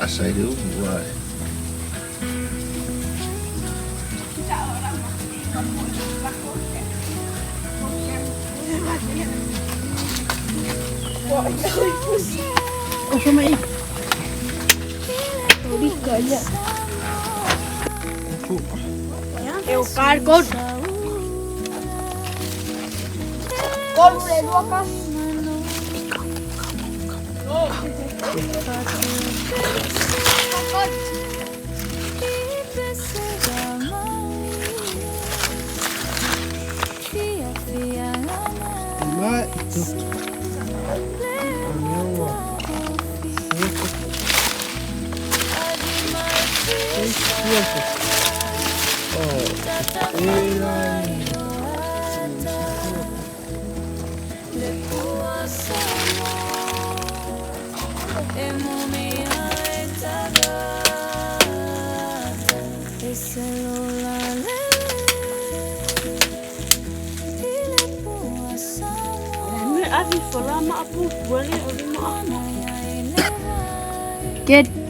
asa i le umu ai. Good.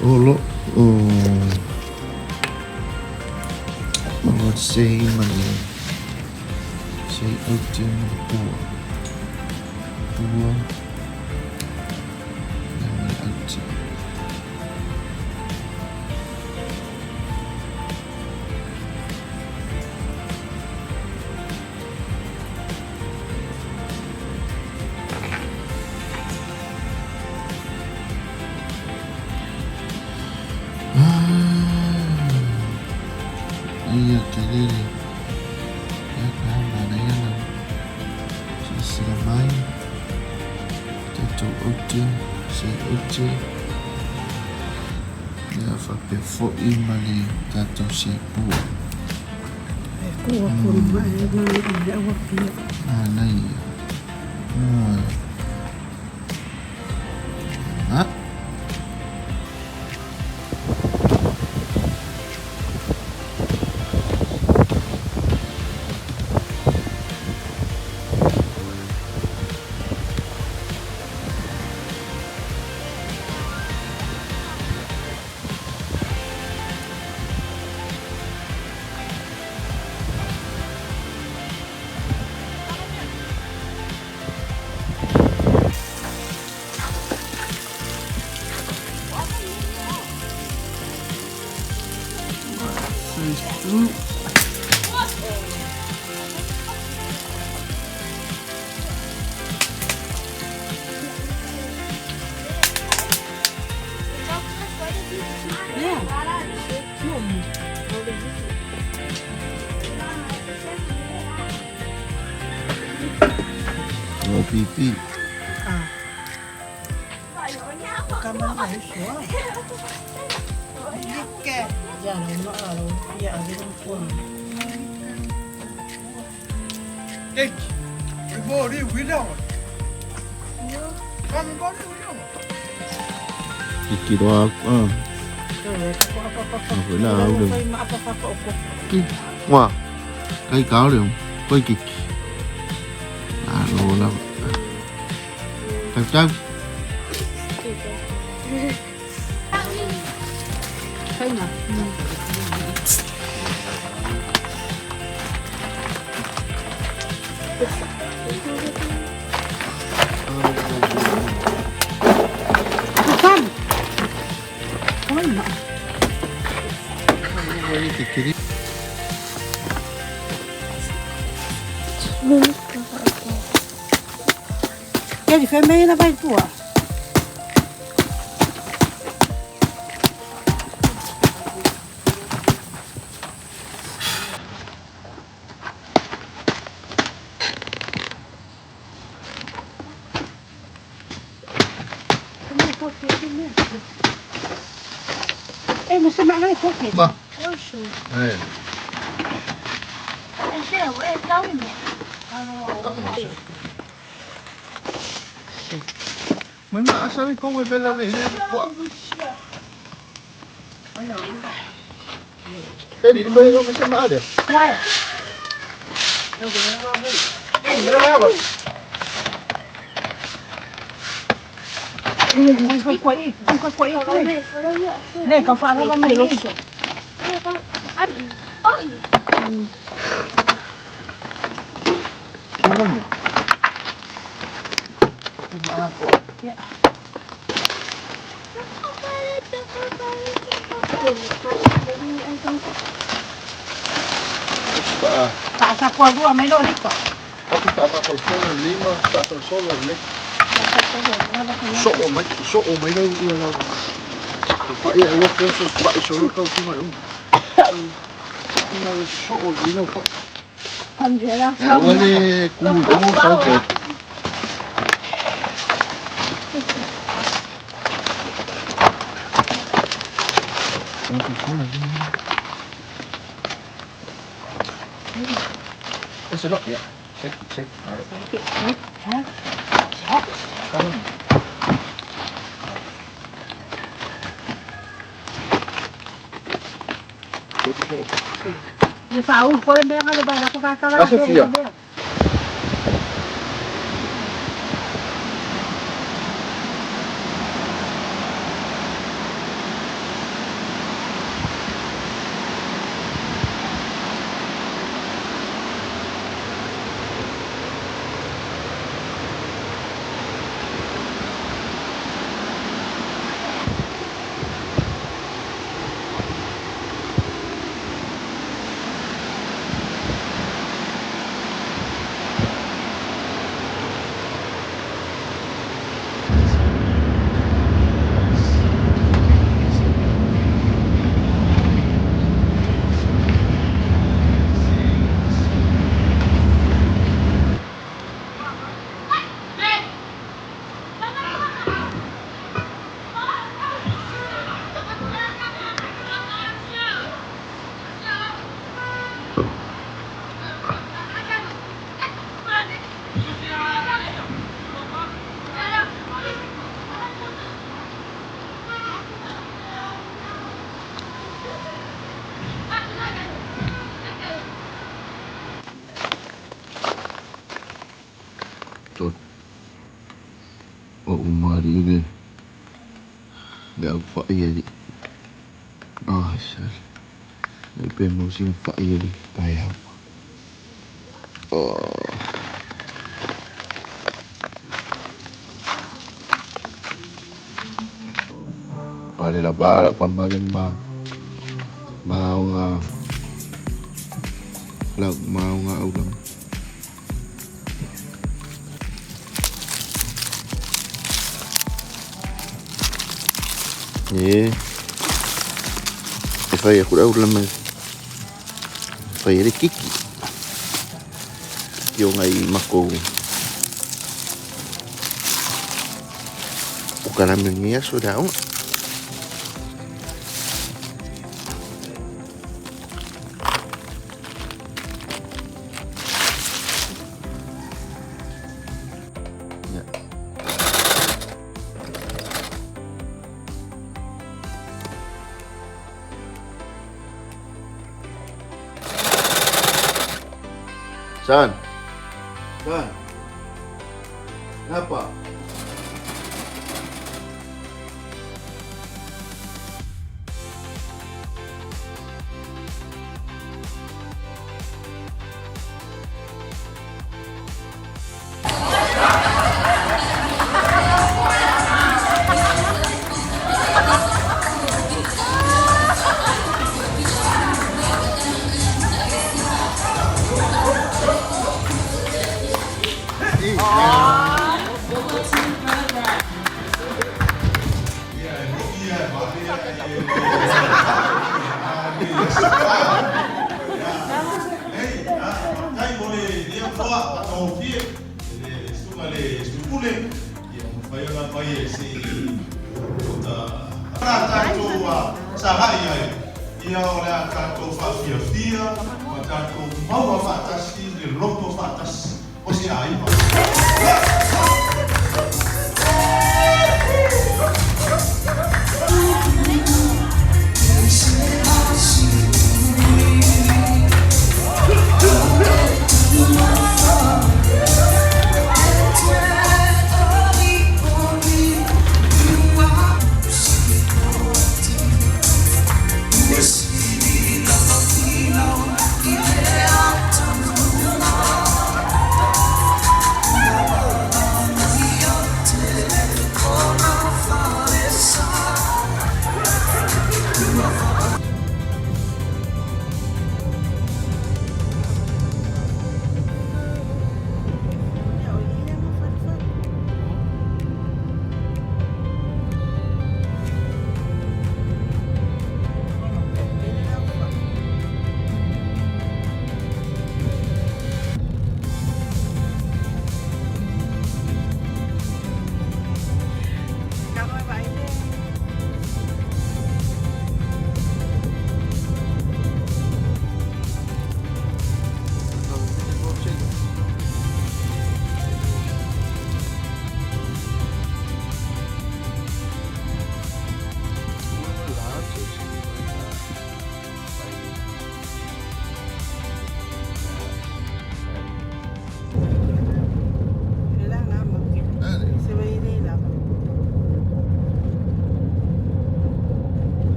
O lo o o sei ma le sei aute ma le pua. Pua ia ma le aute. Ia kelele ia ka manaia lau silasila mai tatou aute sei aute ia faapea foi ma le tatou sei pua. Manaia. Ah. O pipi. Kiki roa aku. Ah. Foi la au le. Wa. Kai kao le. Koi kiki. Alo la. Tau tau. Ia di fai mai na vai tua. Eh, mas ma ngai ko. Ba. Eh. Mai ma asali ko we bela le kwa. Eh, di ba yo macam ada? Wai. Koi koi, koi koi koi. Ne, ka fa la mai lo. Pa, Ta sa kwa rua mai lo liko. aku tak apa solo lima, tak solo le. So o mai, so o mai lo ia la. Pa ia ua ke so pa so kau tu mai. Na so o ni no pa. Panjera. Ua le ku ku sa ko. Ese no, ya. Check, check. Ni fa u ko le nga le ba la ko ka ka la. Ah, Sofia. Ua uma alii le au fa'i alii. Ai le pe maua sina fa'i alii taeao. Pale lava la pa ma ma ma nga lau ma nga au lang. Ye. E fai aku lau lama. Fai le kiki. Kiki o ngai mako. O kalame ni aso da o. San. San. Napa.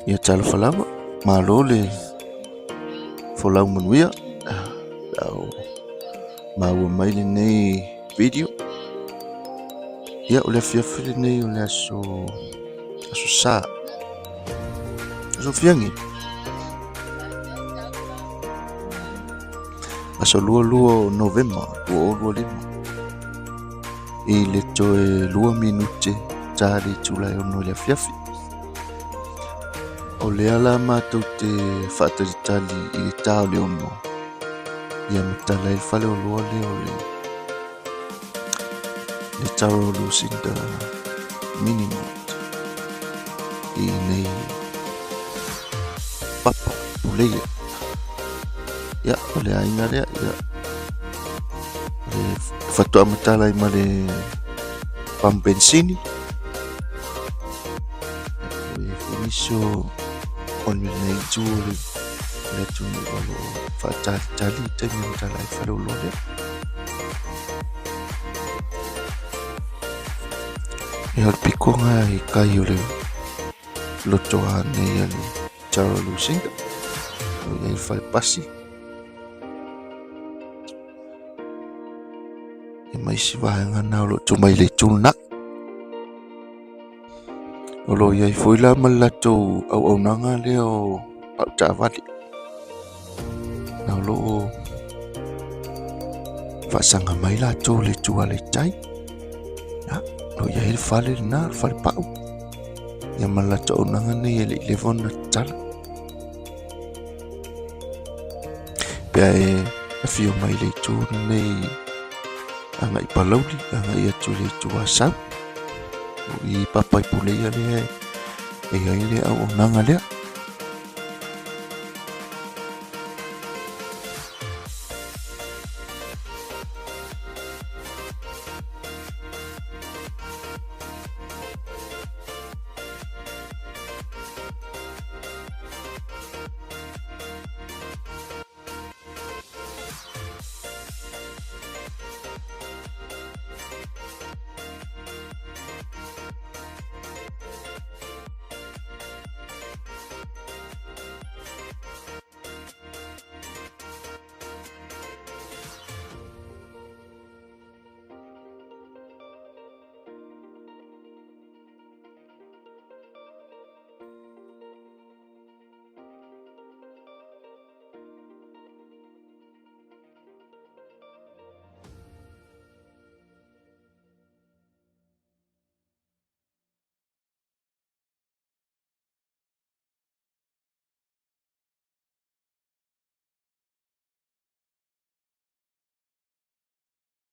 Ia talofa lava, malo le folau manuia. Au maua mai lenei video. Ia o le afiafi lenei o le aso aso sa. Aso fiangi. Aso 22 o Novema 2025. I le toe 2 minute ta le itula e 6 i le afiafi. O lea la matou te faatalitali i le ta o le 6. Ia matala ai le fale o loa lea o le Taro Lucinda Mini Mart i nei papa puleia. Ia, o le aiga lea, ia. Faatoa matala ai ma le pamu penisini. O i ai foi nisi o o lenei itu o le atunuu o lo o faatalitali i taimi e matala ai le faleoloa lea. Ia o le pikoga i kai o le lotoa nei a le Tara Lucinda. O i ai le fale pasi. E ma isi vaega na o lo o tuu mai i le itu lena. O lo o i ai foi la ma le latou auaunaga lea o pau taavale. Na o lo o faasaga mai latou i le itu Aletai. Ia, o lo o i ai le fale lena, le fale pau. Ia ma le latou auaunaga nei e le i leva ona tatala. Pe a e afio mai le itu lenei agai Palauli, agai atu i le itu Asau. O i Papa i Puleia lea e i ai le auaunaga lea.